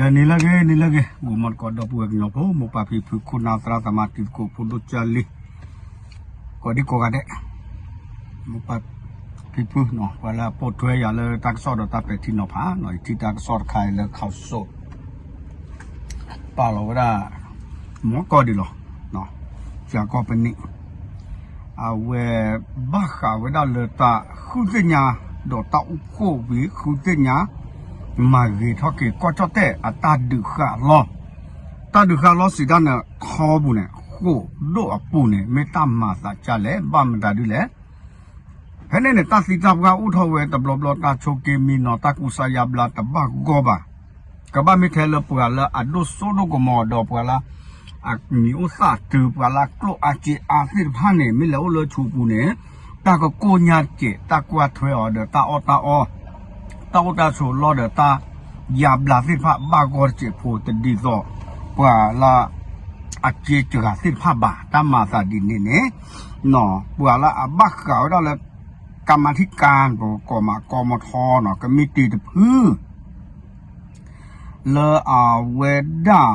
နံၤလၢအဂ့ၤ နံၤလၢအဂ့ၤ ဂီၤမီတကိး ဒီပုၢ်ဝဲၢ်ကညီဖိ မိၢ်ပၢ်ဖံဖု ခိၣ်နၢ်သရၣ်သမါ တံၤသကိးဖိ ဒိၣ်ကၢ်လံၤ ကိးဒံကိးဂၤဒဲး မိၢ်ပၢ်ဖံဖုနီၤ ပှၤလၢအပိာ်ထွဲယၤလၢတၢ်ကစီၣ်ဒီးတၢ်ပဲာ်ထံနီၤဖးနီၤ ယထံၣ်တၢ်ကစီၣ်တခါအံၤလၢ ခီၣ်စိး ပာ်လီၤဝဲဒၣ် မီကီၢ်ဒံးလီၤ ကၠၤကီၢ်ပနံၣ် အဝဲဘၣ်ဃးဝဲဒၣ်လၢတၢ်ဃုသ့ၣ်ညါ ဒီးတၢ်အိၣ်ဖှိၣ်ဝံၤဃုသ့ၣ်ညါ မၤဂ့ၤထီၣ်က့ၤကီၢ်ကၠီၣ်တဲၣ်အတၢ်ဒုးဃာ်အလီၢ် တၢ်ဒုးဃာ်အလီၢ်စံးတၢ်န့ၣ် ထီပူၤန့ၣ် ဃိာ်ဒိၣ်အပူၤန့ၣ် မ့ၢ်တၢ်မၤသးဒ်လဲၣ် ဘၣ်မတၤဒ်လဲၣ် ဖဲန့ၣ်န့ၣ် တၢ်သံတၢ်ပှၢ်အိၣ်ထီၣ်ဝဲတဘျီဘျီ တၢ်ဆိးက့မံနီၤ တၢ်ကူစါယါဘျါတဘၣ်ဂီၢ်ဘၣ် ကဘၣ်မ့ၢ်ထဲလၢပှၤလၢအဒိၣ်စိဒိၣ်ကမီၤဒီးပှၤလၢ အမံၤအိၣ်သးတုၤ ပှၤလၢအကျိၣ်အါစ့အါသ့ၣ်တဖၣ်န့ၣ် မ့ၢ်လဲၤအိၣ်လၢဆိပူၤန့ၣ် တၢ်ကကိၢ်ညါတစဲး တၢ်ကွၢ်ထွဲအီၤဒီးတၢ်အီၣ်တၢ်အီ တၢ်အိၣ်တၢ်ဆိးအလီၢ်ဒီးတၢ် ယါဘျါသ့ၣ်တဖၣ်ဘၣ်ဂီၢ်တစဲးဖိ တဒ်သိး ပှၤလၢ အစ့စှၤသ့ၣ်တဖၣ်ဘၣ် တၢ်မၤသးဒ်န့ၣ်န့ၣ် ပှၤလၢအဘၣ်ဃးဝဲဒၣ်လၢ ကမၤထံကၢ ပကကိးမး ကီမထီနီၤ ကမံးတံာ်တဖု လၢအဝဲဒၣ်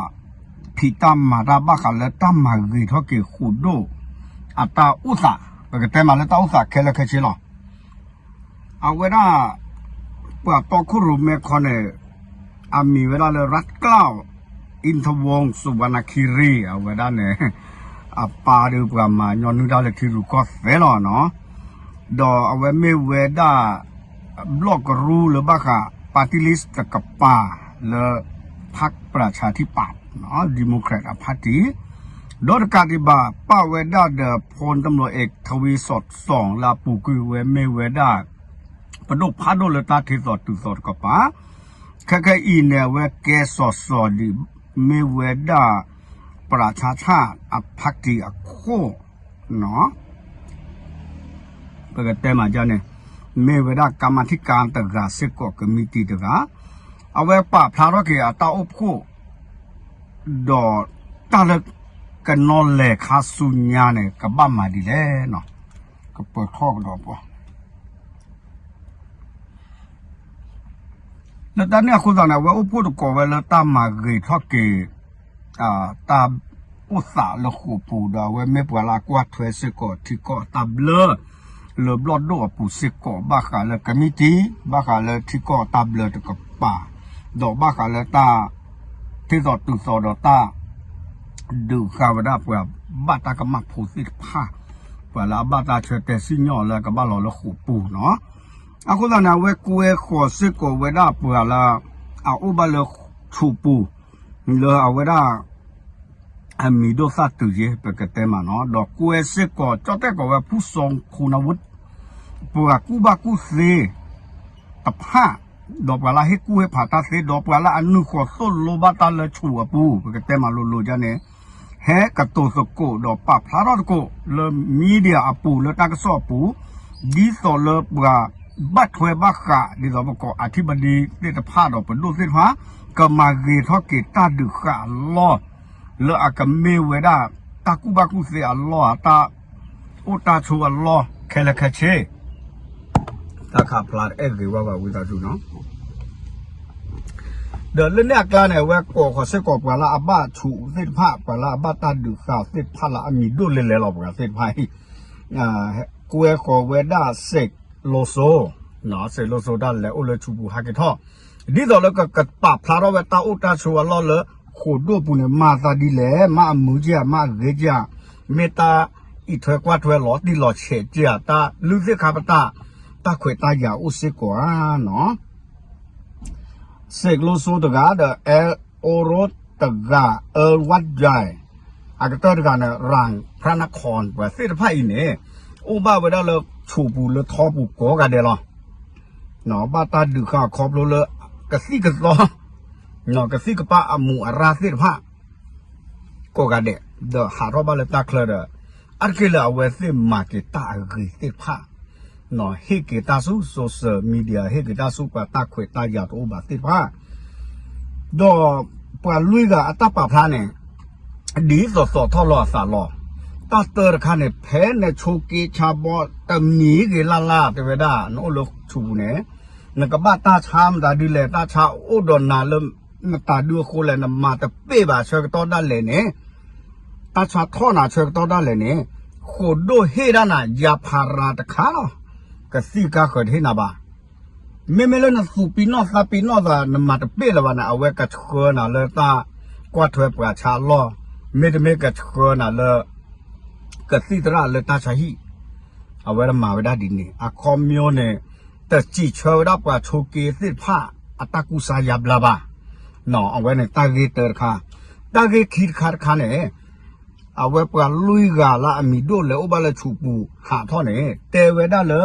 ဖံးတၢ်မၤတၢ်ဘၣ်ဃးလၢ တၢ်မၤဂ့ၤထီၣ်က့ၤဃိာ်ဒိၣ် အတၢ်အိၣ်သး ပကတဲမးလၢတၢ်အိၣ်သးခဲလၢာ်ခဲဆ့လီၤ. အဝဲဒၣ် ပှၤတီခိၣ်ရိၣ်မဲခီန့ၣ် အမံၤဝဲဒၣ်လၢ ရၢ်ကၠီၣ် အ့ၣ်ထဝီၣ် စူၤဝါနၢ်ခံရံၣ် အဝဲဒၣ်န့ၣ် အပၢ်ဒီးပှၤမၤညီနုၢ်တၢ်လၢထံရူၢ်ကီၢ်သဲးလီၤနီၤ ဒီးအဝဲမ့ၢ်ဝဲဒၣ် ဘျီၣ်ကရူလၢဘၣ်ဃး party list တကပၤ လၢ พรรคประชาธิปัตย์ Democrat အ party ဒီးတကးဒံးဘၣ် ပာ်ဝဲဒၣ်ဒီး ဖိတမျီးအဲၣ် ထဝံစီၣ်စီၣ် လၢအပူၤကွံာ်ဝဲမ့ၢ်ဝဲဒၣ် ပဒိၣ်ဖးဒိၣ်လၢတၢ်ထံသိးတုၤသိးတကပၤ ခဲခဲအံၤန့ၣ် အဝဲကဲစီၤစီၤဒံး မ့ၢ်ဝဲဒၣ် ပရၤဆါဆၣ် အ party အခိၣ် ပကတဲမးဒ်န့ၣ် မ့ၢ်ဝဲဒၣ် ကမၤထံကၢ တဂၤစ့ၢ်ကီး ကမံးတံာ်တဂၤ အဝဲပာ်ဖျါထီၣ်က့ၤအတၢ်အိၣ်ဖှိၣ် ဒီးတၢ်လၢ ကနီၤလဲၤခါဆူညါန့ၣ် ကဘၣ်မၤဒ်လဲၣ်နီၤ ကပၢၤထီၣ်ကဒီးပှၤ လၢတၢ်န့ၣ်အဃိသတးန့ၣ် အဝဲအိၣ်ဖှိၣ်တကိးဝဲလၢတၢ်မၤဂ့ၤထီၣ်က့ၤ တၢ်အိၣ်သးလၢဃိာ်ပူၤဒီး အဝဲမ့ၢ်ပှၤလၢအကွၢ်ထွဲစ့ၢ်ကီးထံကီၢ်အတၢ်ဘျၢ လၢဘျီၣ်ဒိၣ်အပူၤစ့ၢ်ကီး ဘၣ်ဃးလၢကမံးတံာ် ဘၣ်ဃးလၢထံကီၢ်အတၢ်ဘျၢတကပၤ ဒီးဘၣ်ဃးလၢတၢ် ထံသိးတုၤသိးဒီးတၢ် ဒုးဃာ်ဝဲဒၣ်ပှၤဘၣ်တၢ်ကမၣ်ဖိသ့ၣ်တဖၣ် ပှၤလၢအဘၣ်တၢ်ဆၢတဲာ်စံၣ်ညီၣ်လၢကဘၣ်လီၤလၢဃိာ်ပူၤနီၤ အဃိသတးန့ၣ် အဝဲကွဲဃီၤစ့ၢ်ကီးဝဲဒၣ်ပှၤလၢ အအိၣ်ဘၣ်လၢဆိပူၤ လၢအဝဲဒၣ် အမံၤဒိၣ်သၣ်တုၤယ့ ပကတဲမးနီၤ ဒီးကွဲစ့ၢ်ကီး ကၠီၣ်တဲၣ်ကီးဝဲ ဖူစီၣ်ခိၣ်နၢ်ဝူ ပှၤကူၣ်ဘၣ်ကူၣ်သ့ တဖၣ် ဒီးပှၤလၢဟ့ၣ်ကူၣ်ဟ့ၣ်ဖးတၢ်သ့ ဒီးပှၤလၢအနုာ်ဃီၤသိၣ်လိဘၣ်တၢ်လၢဆိအပူၤ ပကတဲမးလိၤလိၤဒ်န့ၣ် ဟဲကတိၤသကိးဒီးပာ်ဖျါထီၣ်သကိးလၢ media အပူၤ လၢတၢ်ကစီၣ်အပူၤ ဒ်သိးလၢပှၤဘၣ်ထွဲဘၣ်ဃး ဒ်သိးပကိး အထံပဒံသ့ၣ်တဖၣ်ဒီးပဒိၣ်သ့ၣ်တဖၣ် ကမၤဂ့ၤထီၣ်က့ၤတၢ်ဒုးဃာ်အလီၢ် လၢအကမ့ၢ်ဝဲဒၣ် တၢ်ကူၣ်ဘၣ်ကူၣ်သ့အလီၢ် တၢ်အိၣ်တၢ်ဆိးအလီၢ် ခဲလၢာ်ခဲဆ့ တၢ်ခးဖျါတအဲၣ်ဂ့ၤဝဲဘၣ်ဝံသးစူၤနီၤ ဒီးလၢန့ၣ်အကျါန့ၣ် အဝဲကိးဃီၤစ့ၢ်ကီးပှၤလၢအဘၣ်ဆိးသ့ၣ်တဖၣ် ပှၤလၢအဘၣ်တၢ်ဒုးဃာ်သ့ၣ်တဖၣ်လၢအမံၤဒိၣ်လဲၣ်လဲၣ်လီၤ ပှၤသ့ၣ်တဖၣ်အံၤ ကွဲဃီၤဝဲဒၣ် စ့းလိစိ စ့းလိစိတၢ်လဲၤအိၣ်လၢဆိပူၤဟးက့ၤထီၣ် ဒ်သိးလၢကကပာ်ဖျါထီၣ်ဝဲတၢ်အိၣ်တၢ်ဆိးအလီၢ်လၢ ဃိာ်ဒိၣ်ပူၤန့ၣ် မၤသးဒ်လဲၣ် မ့ၢ်အမုာ်က့ၤ မ့ၢ်အဂ့ၤက့ၤ မ့ၢ်တၢ်အံးထွဲကွၢ်ထွဲလီၤတံၢ်လီၤဆဲးက့ၤ တၢ်လုၢ်သ့ၣ်ခါပတာ် တၢ်ခွဲးတၢ်ယာ်အိၣ်စ့ၢ်ကီးဧါနီၤ စ့းလိစိတဂၤဒီး အဲၣ်အိရိတဂၤ အၢဝၣ်ဒၢၣ် အကတၢၢ်တဂၤန့ၣ် ရၣ်ဖရၣ်နခီၣ် ပှၤသ့ၣ်တဖၣ်အံၤန့ၣ် အိၣ်ဘၣ်ဝဲဒၣ်လၢဆိပူၤလၢထီပူၤကိးဂၤဒဲးလီၤ ဘၣ်တၢ်ဒုးဃာ်ခီဖျိလၢ ကသံၣ်ကသီ ကသံၣ်ကပၣ်အမူးအရၣ်သ့ၣ်တဖၣ် ကိးဂၤဒဲး ဒီးဟးထီၣ်ဘၣ်လၢတၢ်ချၢဒီး အါတက့ၢ်လၢအဝဲသ့ၣ်မၤက့ၤတၢ်အဂ့ၤသ့ၣ်တဖၣ် ဟ့ၣ်က့ၤတၢ်ဆူ social media ဟ့ၣ်က့ၤတၢ်ဆူပှၤတၢ်ခွဲးတၢ်ယာ်တအိၣ်ဘၣ်သ့ၣ်တဖၣ် ဒီးပှၤလွံၢ်ဂၤအတၢ်ပာ်ဖျါန့ၣ် ဒ်သိးသိးထီၣ်လီၤအသးလီၤ. တၢ်တၢတခါန့ၣ် ဖဲနဆိးက့ဆါဘီတမံၤဂ့ၤလၢ်လၢ် တဲဝဲဒၣ် နအိၣ်လၢဆိပူၤန့ၣ် နကဘၣ်တၢ်ဆါမတၤဒ်လဲၣ် တၢ်ဆါအိၣ်ဒီးနၤလၢ နတၢ်ဒုးအဃိလဲၣ် နမၤတပ့ၢ်ဘၣ်ဆၢကတီၢ်ဒၣ်လဲာ်န့ၣ်, တၢ်ဆါထီၣ်နၤဆၢကတီၢ်ဒၣ်လဲာ်န့ၣ်, ဃိာ်ဒိၣ်ဟ့ၣ်ဒၣ်နၤ ယၤဖးရၤတခါလီၤ. ကသံၣ်ကါဃၢၤတဟ့ၣ်နၤဘၣ်. မ့မ့ၢ်လၢနသူၣ်ပံးနီၣ်သးပံးနီၣ်သး နမၤတပ့ၢ်လၢၤဘၣ်န့ၣ် အဝဲကဆှၢနၤလၢတၢ်ကွၢ်ထွဲပှၤဆါအလီၢ်, မ့တမ့ၢ်ကဆှၢနၤလၢ ကသံၣ်သရၣ်လၢတၢ်ဆါဟံၣ်, အဝဲမၤဝဲဒၣ်ဒ်န့ၣ် အခီပညီန့ၣ်, တစံးဆၢဝဲဒၣ်ပှၤဆိးက့သ့ၣ်တဖၣ် အတၢ်ကူစါယါဘျါဘၣ်. အဝဲန့ၣ်တၢ်ဂ့ၢ်တၢတခါ, တၢ်ဂ့ၢ်ခံတခါတခါန့ၣ်, အဝဲပှၤလွံၢ်ဂၤလၢအမံၤဒိၣ်လဲၤအိၣ်ဘၣ်လၢဆူးပူၤဟးထီၣ်န့ၣ် တဲဝဲဒၣ်လၢ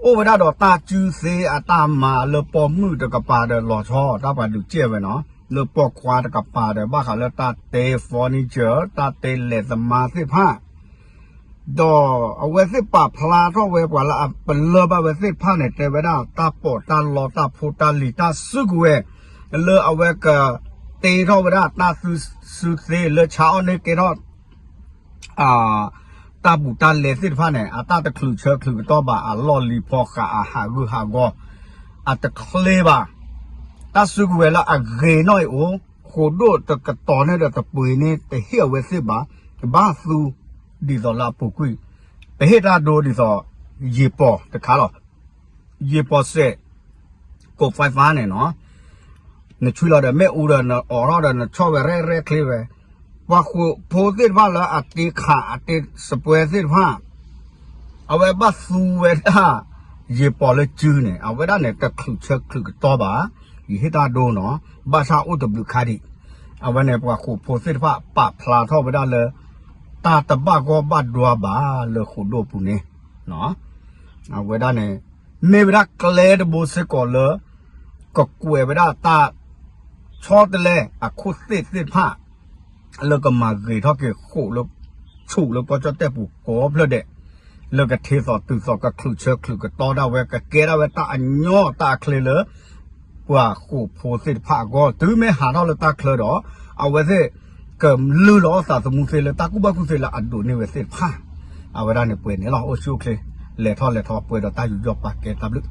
အိၣ်ဝဲဒၣ်ဒီးတၢ်စုသ့အတၢ်မၤလၢပိာ်မုၣ်တကပၤဒီးလီၤဆီ တၢ်ပှၤဒုးကဲဝဲနီၤ, လၢပိာ်ခွါတကပၤဒီး ဘၣ်ဃးလၢတၢ်တဲ furniture တၢ်တဲလဲၤသမါသ့ၣ်တဖၣ်, ဒီးအဝဲသ့ၣ်ပာ်ဖျါထီၣ်ဝဲပှၤလၢအပလၢၢ်ဘၣ်ဝဲသ့ၣ်တဖၣ်န့ၣ် တဲဝဲဒၣ်တၢ်ပီးတၢ်လီတၢ်ဖိတၢ်လံၤတၢ်စုကဝဲၤ, လၢအဝဲကတ့ထီၣ်ဝဲဒၣ်တၢ်သုစုသ့လၢဆါအီၣ်န့ၢ်ကဲထီၣ် တၢ်ဘူးတၢ်လဲသ့ၣ်တဖၣ်န့ၣ် အတၢ်တချုးဆၢချုးကတီၢ်ဘၣ် အလီၢ်လံၤဖီဃာ်အဟးဂူာ်ဟးဂီၤ အတချ့ဘၣ်. တၢ်စုကဝဲၤလၢအဂ့ၤနီၣ်အံၤအိၣ်, ဃိာ်ဒိၣ်တကတီၤန့ၣ်ဒီးတပှ့ၤန့ၣ် တဟ့ၣ်အဝဲသ့ၣ်ဘၣ်, ဘၣ်သူဒ်သိးလၢအပူၤကွံာ်, ပဟ့ၣ်တၢ်ဒိဒ်သိး ယံာ်ပီၤတခါလီၤ. ယံာ်ပီၤစဲး ကိးဖဲဖဲန့ၣ်နီၤ, နဆွံလီၤဒီးမ့ၣ်အူဒီးနအိးထီၣ်ဒီးနဆီၣ်ဝဲရဲၣ်ရဲၣ်ချ့ဝဲ, ပှၤဃိာ်ဖိသ့ၣ်တဖၣ်လၢအတ့ခးအတ့စပွဲသ့ၣ်တဖၣ်, အဝဲဘၣ်သူဝဲဒၣ် ယံာ်ပီၤလၢစုန့ၣ် အဝဲဒၣ်န့ၣ် တချုးဆၢချုးကတီၢ်ဘၣ်, ယဟ့ၣ်တၢ်ဒိနီၤ, ဘၣ်ဆၣ်အိၣ်တဘျုးခါဒံး, အဝဲန့ၣ်ပှၤဃိာ်ဖိသ့ၣ်တဖၣ်ပာ်ဖျါထီၣ်ဝဲဒၣ်လၢ တၢ်တဘၣ်ဂီၢ်ဘၣ်ဒွါဘၣ်လၢဃိာ်ဒိၣ်အပူၤန့ၣ် အဝဲဒၣ်န့ၣ် မ့ၢ်ဝဲဒၣ်ကျဲတဘိစ့ၢ်ကီးလၢ ကကွဲးဝဲဒၣ်တၢ်ဆီတလဲအခိၣ်သ့ၣ်သ့ၣ်တဖၣ် လၢကမၤဂ့ၤထီၣ်က့ၤဃိာ်လၢ ဆူၣ်လၢကီၢ်ကၠီၣ်တဲၣ်ပူၤကိးဖျၢၣ်ဒဲး, လၢကထ့သိးတုၤသိးကချုးဆၢချုးကတီၢ်ဒၣ်ဝဲ ကကဲဒၣ်ဝဲတၢ်အညီတၢ်အချ့လၢ ပှၤဃိာ်ဖိသ့ၣ်တဖၣ်အဂီၢ် တုၤမ့ၢ်ဟးထီၣ်လၢတၢ်ချၢဒီး အဝဲသ့ၣ် ကလုၢ်လီၤအီၣ်သးသမူသ့လၢတၢ်ကူၣ်ဘၣ်ကူၣ်သ့လၢအဒိးန့ၢ်ဝဲသ့ၣ်တဖၣ်, အဝဲဒၣ်န့ၣ်ပှဲၤန့ၣ်လီၤ. အိၣ်ဆူၣ်အိၣ်ချ့ လဲၤထီၣ်လဲၤထီပှဲၤဒီးတၢ်ယူးယီၣ်ပာ်ကဲတၢ်ဘျုး